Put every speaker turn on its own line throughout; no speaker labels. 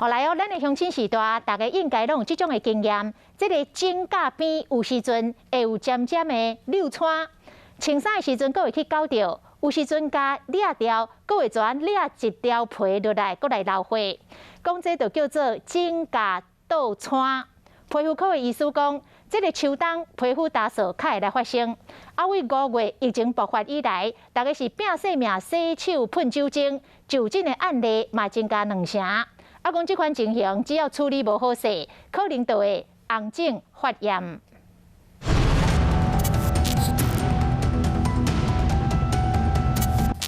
後來哦，咱的鄉親時代，大家應該攏有這種的經驗。這个指甲邊有時陣會有尖尖的瘤瘡，穿衫的時陣，閣會去咬著，有時陣共掠掉，閣會轉掠一條皮落來，閣來流血。講這就叫做指甲倒瘡。皮膚科的醫師講，這个秋冬皮膚焦燥較會來發生。啊，為5月疫情爆發以來，大家是拚性命洗手噴酒精，就診的案例嘛增加兩成。啊，講這款情形，只要處理無好勢，可能就會紅腫發炎。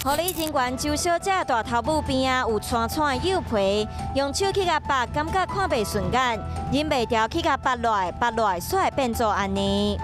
護理人員周小姐大頭母邊仔有瘡瘡的幼皮，用手去共拔，感覺看袂順眼，忍袂牢去共拔落來，拔落來煞會變做按呢。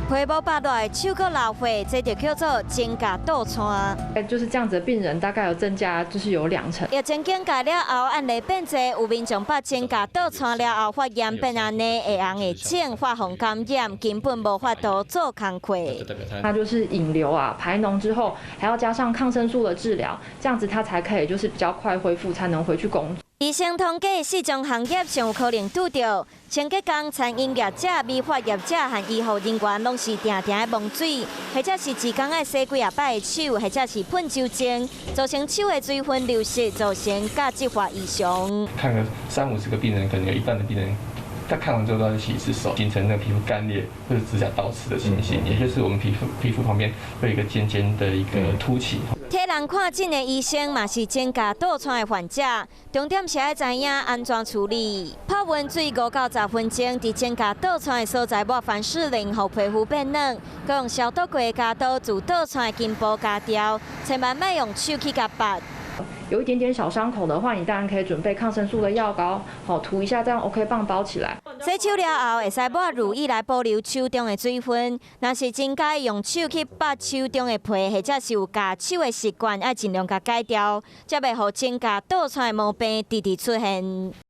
皮無拔落來，手閣流血，這就叫做指甲倒瘡。
就是這樣子的病人大概有增加，就是有兩成。
疫情警戒了後，案例變濟，有民眾拔指甲倒瘡了後發炎變按呢，會紅會腫，發紅感染，根本無法度做工課。
它就是引流啊，排膿之後，還要加上抗生素的治療，這樣子他才可以就是比較快恢復，才能回去工作。
醫生統計，四種行業上有可能拄著清潔工、餐飲業者、美髮業者和醫護人員，攏是定定愛摸水，或者是一工愛洗幾仔擺的手，或者是噴酒精，造成手的水分流失，造成角質化異常。
看個三五十個病人，可能有一半的病人，他看完之後都要洗一次手，形成那個皮膚乾裂或者指甲倒刺的情形，也就是我們皮膚旁邊會有一個尖尖的一個凸起。
替人看診的醫生嘛是指甲倒瘡的患者，重點是愛知影按怎處理。泡溫水5到10分鐘，佇指甲倒瘡的所在抹凡士林，予皮膚變軟，閣用消毒過的膠刀自倒瘡的根部鉸掉，千萬莫用手去共拔。
有一點點小傷口的話，你當然可以準備抗生素的藥膏，好塗一下，這樣 OK 繃包起來。
洗手了後，會使抹乳液來保留手中的水分。若是真佮意用手去拔手中的皮，或者是有鉸手的習慣，愛盡量共改掉，才袂予指甲倒瘡的毛病直直出現。